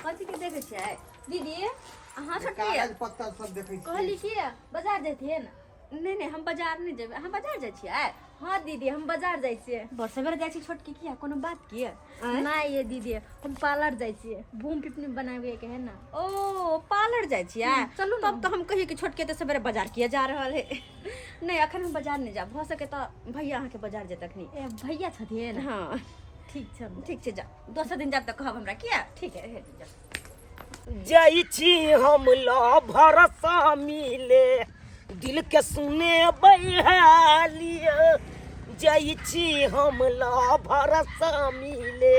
कथी के देखै छियै दीदी? अहाँ छोटकी कागज पत्तर सब देखै छियै। कहली कि बाजार जेथिन? नहि नहि, हम बाजार नहि जेबै। अहाँ बाजार जाइ छियै? हाँ दीदी, हम बाजार जाइ छियै। बड़ सवेरे जाइ छी छोटकी, किया? कोनो बात की? नहि ये दीदी, हम पार्लर जाइ छियै, बूम पिपनी बनाबे के है ना। ओ, पार्लर जाइ छियै? चलू ना। तब तऽ हम कहियै कि छोटकी तऽ सवेरे बाजार किया जा रहल है। नहि, अखन हम बाजार नहि जायब, भऽ सके तऽ भैया अहाँके बाजार जेतै अखनी। ए, भैया छथिन? हाँ। ठीक छै। ठीक छै, जाउ। दोसर दिन जायब तऽ कहब हमरा, किया? ठीक है, जाउ। जाइ छी हम ल भरसा मिले, दिल के सुने बैहालिय। जाइ छी हम ल भरसा मिले,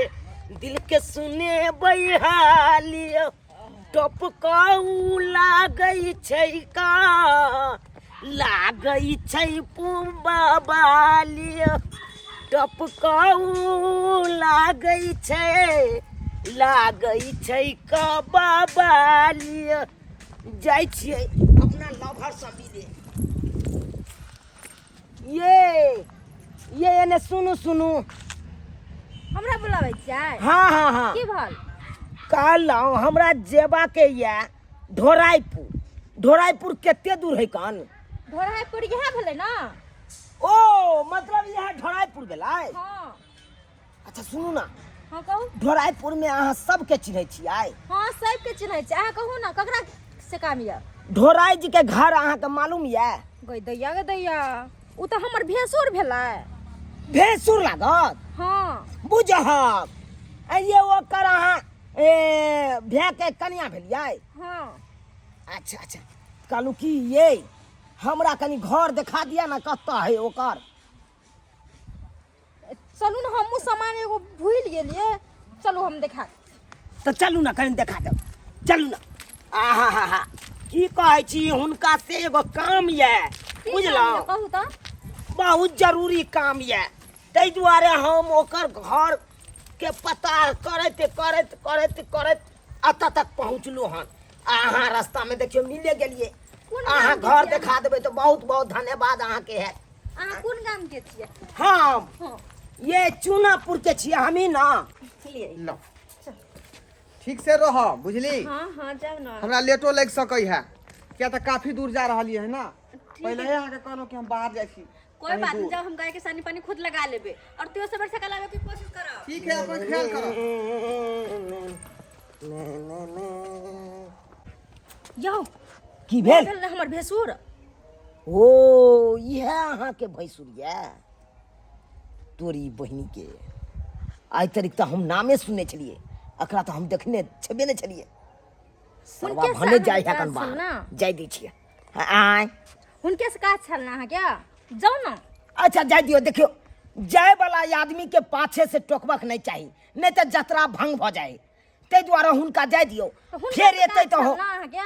दिल के सुने बैहालिय। टपकाऊ लागै छै का, लागै छै पुबा बालिय। टपकाऊ लागै छै, लागै छै कबा बालिय। जाइ छियै अपना लभर से मिले। ये एने सुनू सुनू। हमरा बुलाबै छियै? हाँ हाँ हाँ। की भेल? कहलहुँ हमरा जेबाके यऽ ढोराइपुर। ढोराइपुर कते दूर है कन? ढोराइपुर इएह भेलै ने। ओ, मतलब इएह ढोराइपुर भेलै? हाँ। अच्छा सुनू ना। हाँ, कहू। ढोराइपुर में अहाँ सबके चिन्है छियै? हाँ, सबके चिन्है छियै। अहाँ कहू ना, ककरा से काम यऽ? ढोराइ जी के घर अहाँके मालूम यऽ? गई दैया, गे दैया, ओ तऽ हमर भेसुर भेलै। भेसुर लागत? हाँ। बुझहक ये ओकर अहाँ ए भै के कनिया भेलियै? हाँ। अच्छा अच्छा, कहलहुँ कि ये हमरा कनि घर देखा दिया ना, कतऽ है ओकर। चलू ने, हमहूँ सामान एगो भूलि गेलियै, चलू हम देखा। तऽ चलू ने, कनि देखा देब, चलू ने। आहा हा हा, की कहै छी, हुनका से एगो काम यऽ बुझलहुँ? कहू तऽ। बहुत जरूरी काम यऽ, ताहि दुआरे हम ओकर घर के पता करैत करैत करैत करैत एतऽ तक पहुँचलहुँ हन, आ अहाँ रास्तामे देखियौ मिले गेलियै। कोन अहाँ गामके घर छियै? देखा देबै तऽ बहुत बहुत धन्यवाद अहाँके हैत। अहाँ कोन गाम के छियै? हम हाँ। ये चूनापुर के छियै हमही ना। चलिए। लो, ठीक से रह, बुझली? हाँ हाँ, जाउ ना। हमरा लेटो लागि सकै है, किया तऽ काफी दूर जा रहलियै है ना। पहिले ही अहाँके कहलहुँ कि हम बाहर जाइ छी। कोई कहीं बात नहीं, दूर। जाओ, हम गाय के सानी पानी खुद लगा लेबे और तू सवेरे सकाल आवे के कोशिश करब। ठीक है, अपन ख्याल करब। यौ। की भेल? भेल ने हमर भेसुर। ओ, इएह अहाँके भैंसुर यऽ? तोरी बहिनी के, आइ तरीक तऽ हम नामे सुनने छलियै, एकरा तऽ हम देखने छेबे नहि छलियै। सरवा हुनके से भने जाइ अहाँके है कन काज छल बाहर ना? जाय दै छियै। आय। हुनके से काज छल ने अहाँके, जाउ ने। अच्छा, जाय दियौ। देखियौ, जाय वाला आदमी के पाछे से टोकबक नहीं चाही, नहीं तऽ जतरा भंग भऽ जाय, ताहि दुआरे हुनका जाय दियौ। तऽ हुनका फेर से एतै काज तऽ छल हो ना अहाँके?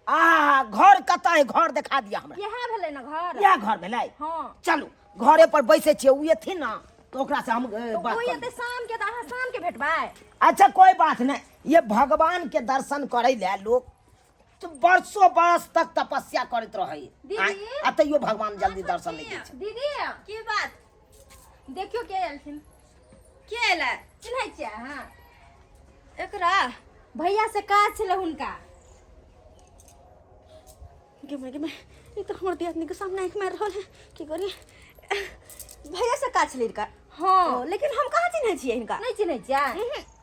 आ घर कतऽ है? घर देखा दिअ हमरा। इएह भेलै ने घर। इएह घर भेलै? हाँ। चलू, घरे पर बैसै छियै, ओ एथिन ने तऽ ओकरा से हम तऽ बात ओ कर एतै शाम के, तऽ अहाँ शाम के भेटबै। अच्छा, कोई बात नहीं। ये भगवान के दर्शन करे ले लोग तो वर्षों बरस तक तपस्या करैत रहे। दीदी। आ तैयो भगवान जल्दी दर्शन नहीं दै छै। दीदी। की बात? देखियौ के एलखिन। के एलै? चिन्है छियै अहाँ एकरा? भैया से काज छलै हुनका। गे माय, गे माय, ई तऽ हमर दियादनी के सामने आँखि मारि रहल है, की करी? भैया से काज छलै हिनका? हाँ। ओ, लेकिन हम कहाँ चिन्है छियै हिनका। नहि चिन्है छियै?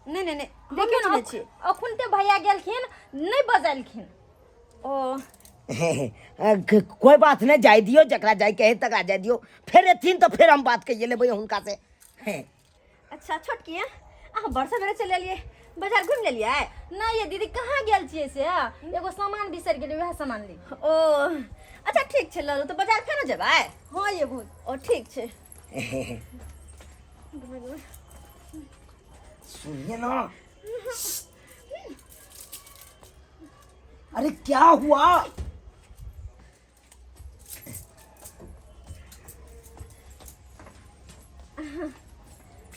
नहि नहि नहि, हम देखियौ नहि ने। चिन्है छियै। अखुनते भैया गेलखिन, नहि बजलखिन। ओ, कोई बात नहीं, जाय दियौ, जकरा जाय के है तकरा जाय दियौ। फेर एथिन तऽ फेर हम बात कहिए लेबै हुनका से। अच्छा छोटकी, अहाँ बड़ सवेरे चलि एलियै, बाजार घुमि लेलियै? नहि ये दीदी, कहाँ गेल छियै से, एगो सामान बिसरि गेलियै, वएह सामान ली। ओ अच्छा, ठीक छै, लऽ लू। तऽ बाजार फेरो जेबै? हाँ ये भूत। ओ, ठीक छै। सुनिए ना, अरे क्या हुआ?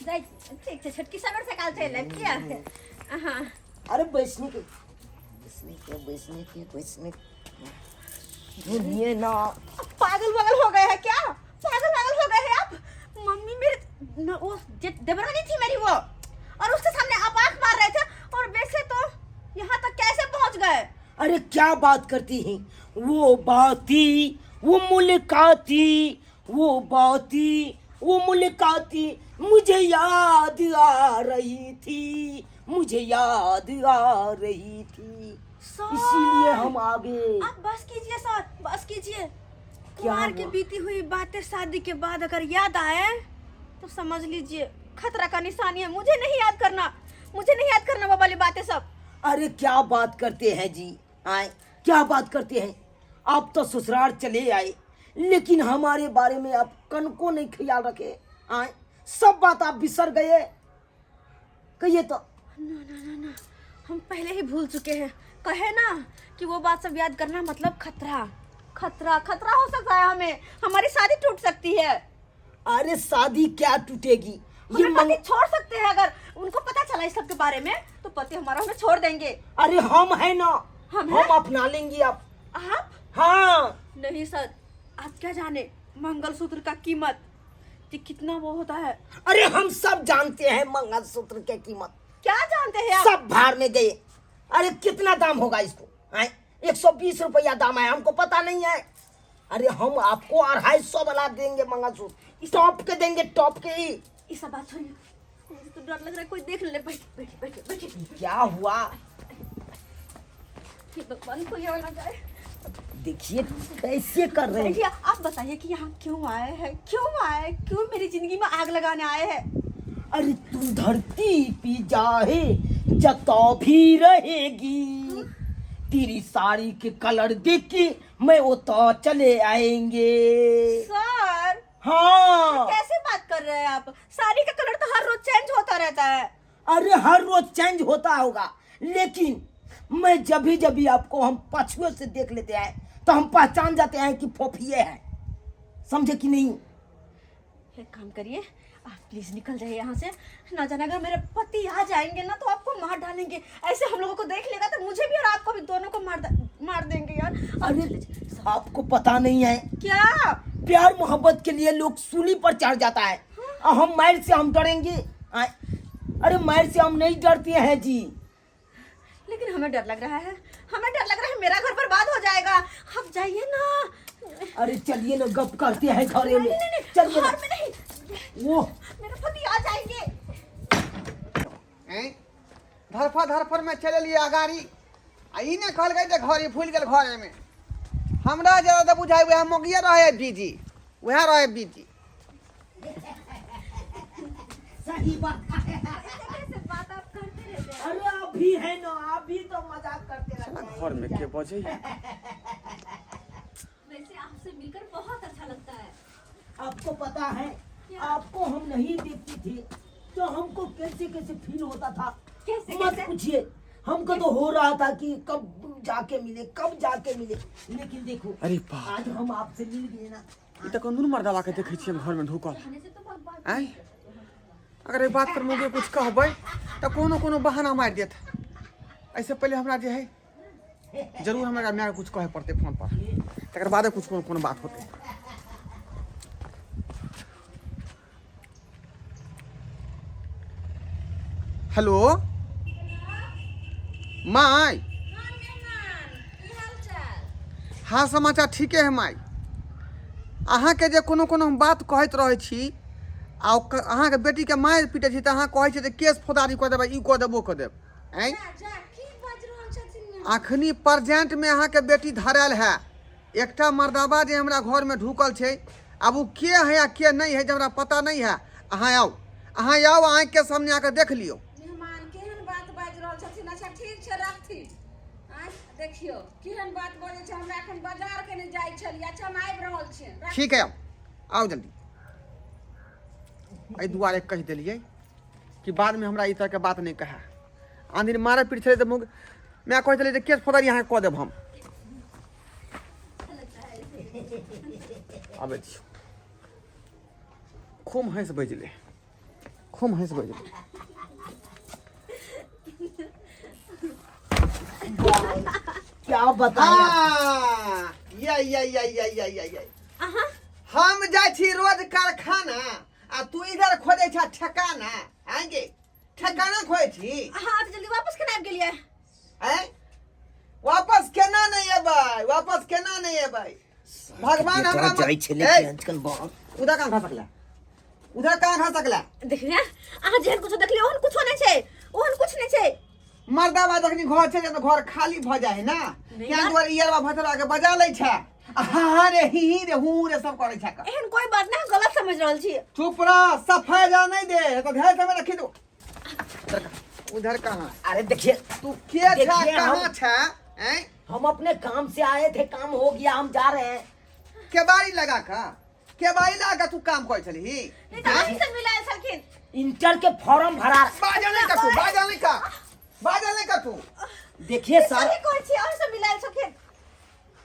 जाइ, ठीक छै छोटकी, सवेर सकाल चलि आयब, किया अहाँ। अरे बैसने के, बैसने के, बैसने के, बैसने के। सुनिए ना। पागल वागल हो गए हैं क्या? पागल वागल हो गए हैं आप? मम्मी मेरे न, वो देवरानी थी मेरी वो, और उसके सामने आप आंख मार रहे थे। और वैसे तो क्या बात करती हैं। वो बाती वो मुलाकाती, वो बाती वो मुलाकाती मुझे याद आ रही थी, मुझे याद आ रही थी, सर, इसीलिए हम आ गए। आप बस कीजिए सर, बस कीजिए। क्या कुंवार की हुआ? बीती हुई बातें शादी के बाद अगर याद आए तो समझ लीजिए खतरा का निशानी है। मुझे नहीं याद करना, मुझे नहीं याद करना वो वाली बातें सब। अरे क्या बात करते हैं जी, आए क्या बात करते हैं। आप तो ससुराल चले आए, लेकिन हमारे बारे में आप कन को नहीं ख्याल रखे, आए सब बात आप बिसर गए। कहिए तो। ना ना ना ना, हम पहले ही भूल चुके हैं। कहे ना कि वो बात सब याद करना मतलब खतरा, खतरा, खतरा हो सकता है हमें, हमारी शादी टूट सकती है। अरे शादी क्या टूटेगी, ये हमें पति छोड़ सकते हैं। अगर उनको पता चला इस सब के बारे में तो पति हमारा हमें छोड़ देंगे। अरे हम है ना, हम हम हैं? अपना लेंगे आप। आप? हाँ। नहीं सर, आप क्या जाने मंगलसूत्र का कीमत कि कितना वो होता है। अरे हम सब जानते हैं मंगलसूत्र के कीमत। क्या जानते हैं आप? सब भार में गए। अरे कितना दाम होगा इसको? 120 रुपया दाम है, हमको पता नहीं है। अरे हम आपको 250 वाला देंगे मंगलसूत्र, टॉप के देंगे, टॉप के ही। ये सब बात छोड़िए, मुझे तो डर लग रहा है कोई देख ले। बैठिए बैठिए बैठिए बैठिए। क्या हुआ? हे भगवान, कोई और ना जाए। देखिए कैसे कर रहे हैं। देखिए आप बताइए कि यहाँ क्यों आए हैं, क्यों आए, क्यों मेरी जिंदगी में आग लगाने आए हैं? अरे तू धरती पी जाहे जतो भी रहेगी, तेरी साड़ी के कलर देख के मैं वो तो चले आएंगे। सर हाँ। कैसे बात कर रहे हैं आप? साड़ी का कलर तो हर रोज चेंज होता रहता है। अरे हर रोज चेंज होता होगा, लेकिन मैं जब भी जब भी आपको हम पछुए से देख लेते हैं तो हम पहचान जाते हैं कि फोफिए हैं, समझे कि नहीं? एक काम करिए आप प्लीज निकल जाइए यहाँ से। ना जाने अगर मेरे पति आ जाएंगे ना तो आपको मार डालेंगे। ऐसे हम लोगों को देख लेगा तो मुझे भी और आपको भी, दोनों को मार देंगे यार। आप अरे चले जाइए। आपको पता नहीं है क्या? प्यार मोहब्बत के लिए लोग सूली पर चढ़ जाता है, और हम मार से हम डरेंगे? अरे मार से हम नहीं डरते हैं जी। लेकिन हमें डर लग रहा है, हमें डर लग रहा है मेरा घर बर्बाद हो जाएगा। आप जाइए ना। अरे चलिए ना, गप करते हैं घर में। नहीं, नहीं, नहीं, चलिए ना। घर में नहीं, वो मेरे पति आ जाएंगे। हैं? धरफा धरफर में चले लिए अगाड़ी, आ ई ने कहलकै जे घरे फूलि गेल घरे में। हमरा जरा तऽ बुझाइ वएह मोगिए रहे बिजी, वएह रहे बिजी। सही बात। कैसे बात आप करते रहते हैं? अरे आप भी है ना, आप भी तो मजाक करते रहते हैं। घर में के बजै? वैसे आपसे मिलकर बहुत अच्छा लगता है। आपको पता है, आपको हम नहीं देखती थी तो हमको कैसे कैसे फील होता था। कैसे मत कैसे? पूछिए, हमको तो हो रहा था कि कब जाके मिले, कब जाके मिले, लेकिन देखो अरे बाप। आज हम आपसे मिल गए ना। ई तऽ कोन मर्दवा के देखै छियै हम घर में ढुकल। आने से तो बहुत बात आँय, अगर एहि बात पर मुझे कुछ कहबै तऽ कोनो कोनो बहाना मारि देत। एहिसँ पहिले हमरा जे है जरूर हमरा मायके कुछ कहै पड़तै फोन पर, तकर बादे कुछ कोनो कोनो बात होतै। Hello my. हाँ समाचार ठीके है माय। अहाँके जे कोनो कोनो हम बात कहैत रहै छी आ अहाँके बेटीके मारि पीटै छी तऽ अहाँ कहै छियै जे केस फौदारी कऽ देबै, ई कऽ देब, ओ कऽ देब। आँय, अखनी प्रेजेंटमे अहाँके बेटी धरायल है। एकटा मर्दाबा जे हमरा घरमे ढुकल छै, आब ओ के है आ के नहीं है जे हमरा पता नहीं है। अहाँ आउ, अहाँ आउ, आँखिके सामने आके देख लियौ। मेहमान केहन बात बाजि रहल छथिन। अच्छा ठीक छै, रखथिन। आँय देखियौ केहन बात बजै छै। हमरा एखन बाजार केने जाइ छलियै। अच्छा हम आबि रहल छियै। ठीक है, आउ आउ जल्दी। एहि दुआरे कहि देलियै कि बादमे हमरा ई तरहके बात नहि कहए। आन दिन मारै पीट छलै तऽ मुग माय कहै छलै जे केस फौदारी अहाँके कऽ देब हम। आबै छी। खूब हँसि बजलै, खूब हँसि बजलै। क्या बताया? हाँ, या या या या या या या। हम जाइ छी रोज कारखाना आ तू इधर खोजै छ ठेकाना। आएंगे ठेकाना खोजै छी? हाँ तो जल्दी वापस केना आबि गेलियै? आँय, वापस केना नहि एबै, वापस केना नहि एबै? भगवान बेटा हमरा जाइ छलै ए, अंचकन बाप। उधर कहाँ खा सकला, उधर कहाँ खा सकला? देखिए, अहाँ जेहन कुछो देखलियै ओहन कुछो नहि छै, ओहन कुछ नहि छै। मर्दाबा जखनी घर छै तऽ घर खाली भऽ जाइ है ना, नहीं त्या यार। दुआरे इयरबा भतरा के बजा लै छै आ हा हा रे ही ही रे हूँ रे सब करै छै। एहन कोई बात नहि, गलत समझ रहल छी। चुप रह, सफाई जा नहीं दे तो ढेर समय रखी दो। उधर कहाँ? अरे देखिए, तू के छा? देखिए, कहाँ छा हैं? हम अपने काम से आए थे, काम हो गया, हम जा रहे हैं। केबाड़ी लगा का, केबाड़ी लगा का तू काम करै छलही? नहि तऽ अहीं से मिलायल छलखिन। इंटर के फॉर्म भरा। बाजल नहीं का तू, बाजल नहीं का, बाजल नहीं का तू। देखिए सर, सही कहै छी, अहीं से मिलायल छलखिन।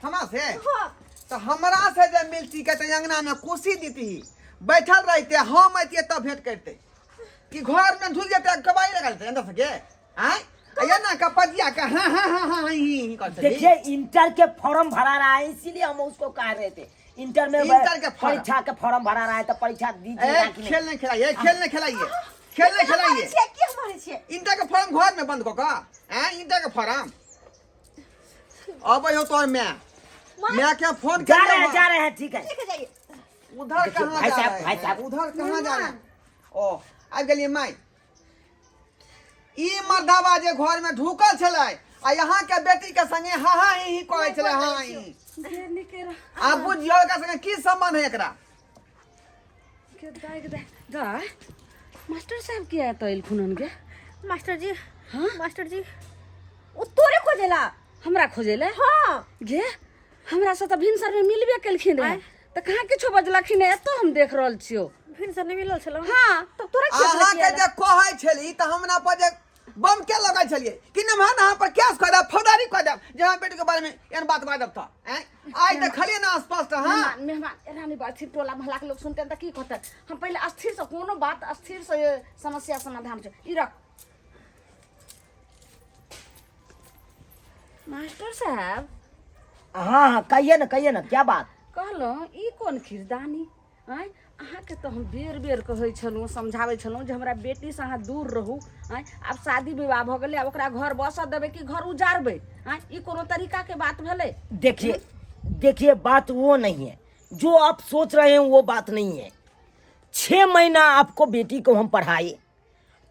हमरा से? हाँ। तो हमरा से जे मिलती के तो अंगना में कुर्सी दीती, बैठल रहते, हम अतिए तब भेंट करते कि घर में ढुक जेते, कबाई लगा लेते अंदर से के आय ये ना का पजिया का हाँ हाँ हाँ हाँ ही ही कर। देखिए, इंटर के फॉर्म भरा रहा है, इसीलिए हम उसको कह रहे थे इंटर में इंटर के फॉर्म। परीक्षा के फॉर्म भरा रहा है तो परीक्षा दीजिएगा ए कि नहीं? खेल नहीं खिलाइए, खेल नहीं खिलाइए, खेल नहीं खिलाइए। छियै की हमारे छियै? इंटर के फॉर्म घर में बंद कऽ कऽ आय इंटर के फॉर्म अबै हो तोहर my, my के फोन जा रहे हैं, जा रहे हैं, ठीक है। ठीक है, जाइए। उधर देखिए, कहाँ भाई जा साहब, रहे भाई हैं? साहब। उधर कहाँ जा रहे हैं? ओ आबि गेलियै माय। ई मर्दाबा जे घर में ढुकल छलै आ यहाँ के बेटी के संगे हा हा ही ही करै छलै, हा ही ही। जे निके रह। आ बुझियौ एकरा संगे की संबंध है एकरा? के दाइ के दाइ दाइ, मास्टर साहब किया एतऽ एलखुन हन गे? मास्टर जी, मास्टर जी, ओ तोरे खोजेला। हमरा खोजेले? हाँ। गे, हमरा से तऽ भिनसर में मिलबे केलखिन रहे तऽ कहाँ किछो बजलखिन हे, एतऽ हम देख रहल छियौ। भिनसर नहि मिलल छलौ? हाँ, तब तोरा किया अहाँ के बजलखिन? जे कहै छली तऽ हमरा पर जे बम के लगै छलियै कि नमहर नहा पर केस कऽ देब, फौदारी कऽ देब जे हमरा बेटी के बारे में एहन बात बाजब तऽ आँय? आइ देखलियै ना स्पष्ट। हाँ। मेहमान, मेहमान, एना नहि बाजथिन, टोला मोहल्ला के लोग सुनते तऽ की कहतै? हम पहिले स्थिर से कोनो बात स्थिर से समस्या समाधान छै। ई रख। मास्टर साहब। हाँ हाँ, कहिए ना, कहिए ना, क्या बात? कहलहुँ ई कोन खिरदानी आँय? अहाँके तऽ हम बेर बेर कहै छलहुँ, समझाबै छलहुँ जे हमरा बेटीसँ अहाँ दूर रहू। आँय, आब शादी विवाह भऽ गेलै, आब ओकरा घर बसऽ देबै कि घर उजारबै? आँय, ई कोनो तरीकाके बात भेलै? देखिए देखिए, बात वो नहीं है जो आप सोच रहे हैं, वो बात नहीं है। 6 महीना आपको बेटी को हम पढ़ाए,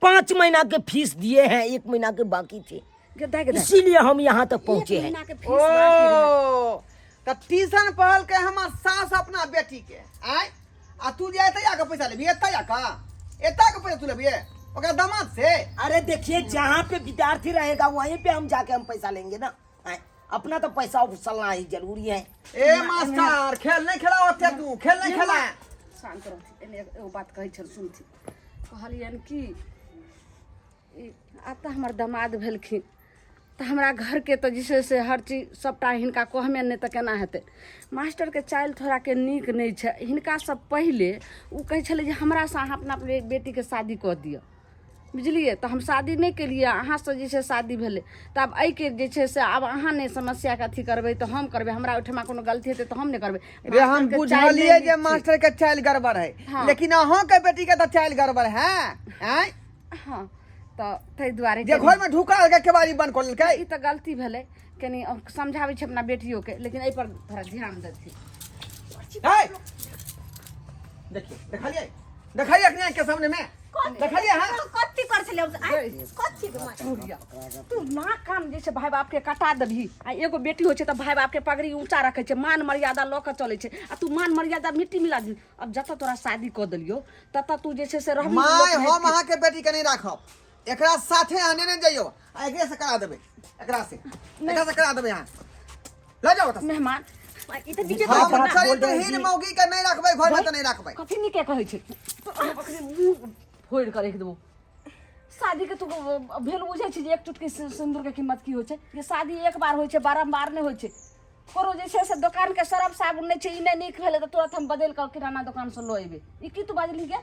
5 महीना के फीस दिए हैं, एक महीना के बाकी थे। गे दाइ, गे दाइ। इसीलिए हम यहाँ तक एक पहुँचे हैं। महीना के फीस बाकी रहै। ओ तऽ ट्यूशन पढ़लकै हमर सास अपना बेटी के आय, आ तू जे एतै आके पैसा लेबही, एतै आके, एतै के पैसा तू लेबही ओकरा दामाद से? अरे देखिए, जहाँ पे विद्यार्थी रहेगा वहीं पे हम जाके हम पैसा लेंगे ना। आए, अपना तो पैसा उछलना ही जरूरी है। ए मास्टर, खेल नहीं खेला ओते, तू खेल नहीं खेला। शान्त रहथि। एने एगो बात कहै छल, सुनथि। कहलियनि कि ई आब तऽ हमर दमाद भेलखिन तऽ हमरा घरके तऽ जे छै से हर चीज सभटा हिनका कहमे, नहि तऽ केना हेतै? मास्टरके चालि थोड़ाके नीक नहि छै। हिनकासँ पहिले ओ कहै छलै जे हमरासँ अहाँ अपना बेटीके शादी कऽ दिअ, बुझलियै? तऽ हम शादी नहि केलियै, अहाँसँ जे छै शादी भेलै। तऽ आब एहिके जे छै से आब अहाँ नहि समस्याके अथी करबै तऽ हम करबै? हमरा ओहिठमा कोनो गलती हेतै तऽ हम नहि करबै? रे, हम मास्टरके चालि बुझलियै नहि जे नीक छै। मास्टर के चालि गड़बड़ है। हाँ। लेकिन अहाँ के बेटी के तऽ चालि गड़बड़ है आँय? हँ, तऽ ताहि दुआरे जे घर में ढुका के केवाड़ी बंद कऽ लेलकै। ई तऽ गलती भेलै। कनि समझाबै छी अपना बेटियोके, लेकिन एहिपर थोड़ा ध्यान देथिन। है देखिए, देखलियै, देखलियै अखने के सामने में देखलियै? हाँ। कथी कर छलै हम? आँय, कथी के मार? तू नाक कान जे छै भाय बापके कटा देबही? आ एगो बेटी होइ छै तऽ भाय बापके पगड़ी ऊँचा रखै छै, मान मर्यादा लऽ कऽ चलै छै, आ तू मान मर्यादा मिट्टी मिला दही। आब जतऽ तोरा शादी कऽ देलियौ ततऽ तू जे छै से रहबही। My, लोक हम अहाँ के बेटी के नहीं राखब। एकरा साथे अहाँ नेने जइयो आ एकरे से करा देबै, एकरा से करा देबै। अहाँ लऽ जाओ ओतऽ से। मेहमान, ई तऽ नीके हम कहै छै ना। चरित्रहीन मौगी के नहीं रखबै घर में तऽ नहीं रखबै। कथी नीके कहै छै? तो हम अखनी मुँह फोड़ि कऽ राखि देबौ। शादी के तू भेल बुझै छी जे एक चुटकी सिन्दूर के कीमत की होइ छै? जे शादी एक बार होइ छै, बारम्बार नहि होइ छै। कोनो जे छै से दोकान के सरफ साबुन नहि छै, ई नहि नीक भेलै तऽ तुरंत हम बदलि कऽ किराना दोकान से लऽ एबै। ई की तू बाजली गे?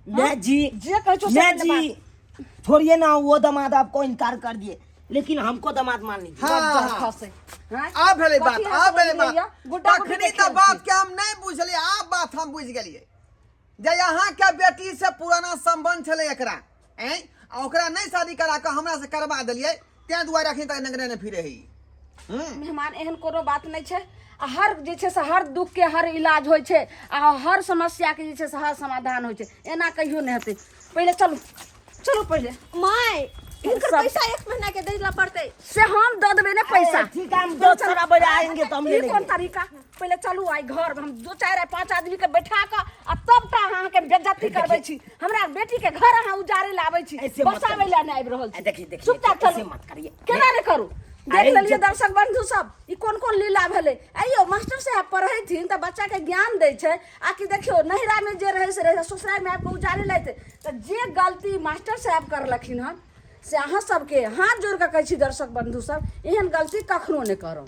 मैं जी जे कहै छौ से मैं पहिले। जी, छोड़िए ना, वो दामाद आपको इनकार कर दिए, लेकिन हमको दामाद मान लीजिए। हाँ, बज्जर हाँ। खसै। हाँ? आब भेलै बात। कथी आब भेलै हँसबै बात। गुड्डा गुड्डी तखनी के तऽ खेल बात छी। के हम नहीं बुझलियै, आब बात हम बुझि गेलियै जे अहाँ के बेटी से पुराना संबंध छलै एकरा ऐं, आ ओकरा नहीं शादी करा कऽ हमरा से करवा देलियै, ताहि दुआरे अखन तक नगरे नहि फिरे है। मेहमान एहन कोनो बात नहि छै आ हर जे छै से हर दुख के हर इलाज होइ छै आ हर समस्या के जे छै से हर समाधान होइ छै एना कहियो नहि हेतै पहिले चलू चलू पहिले my हिनकर सब- पैसा एक महीना के दै ला पड़तै से हम दऽ देबै ने पैसा अरे, ठीक है, हम दो चार बजे आएंगे तो हम ले ई कोन लेंगे। तरीका पहिले चलू आइ घर में हम दो चारि पांच आदमी के बैठा कऽ आ तब टा अहाँके बेज्जती करबै छी हमरा बेटी के घर अहाँ उजाड़े ला आबै छी ऐसे मत बसाबै ला नहि आबि रहल छी देखिए, देखिए, चुपचाप ऐसे चलू मत करिए। केना नहि करू देख अरे लेलियै जब- दर्शक बंधु सब ई कोन कोन लीला भेलै अइयो मास्टर साहब पढ़ैथिन तऽ बच्चा के ज्ञान दै छै आ कि देखियौ नैहरा में जे रहै से रहै ससुराल में आबि कऽ उजाड़े लैते तऽ जे गलती मास्टर साहब करलखिन हन से अहाँ सबके हाथ जोड़ कऽ कहै छी दर्शक बंधु सब एहन गलती कखनो नहि करब।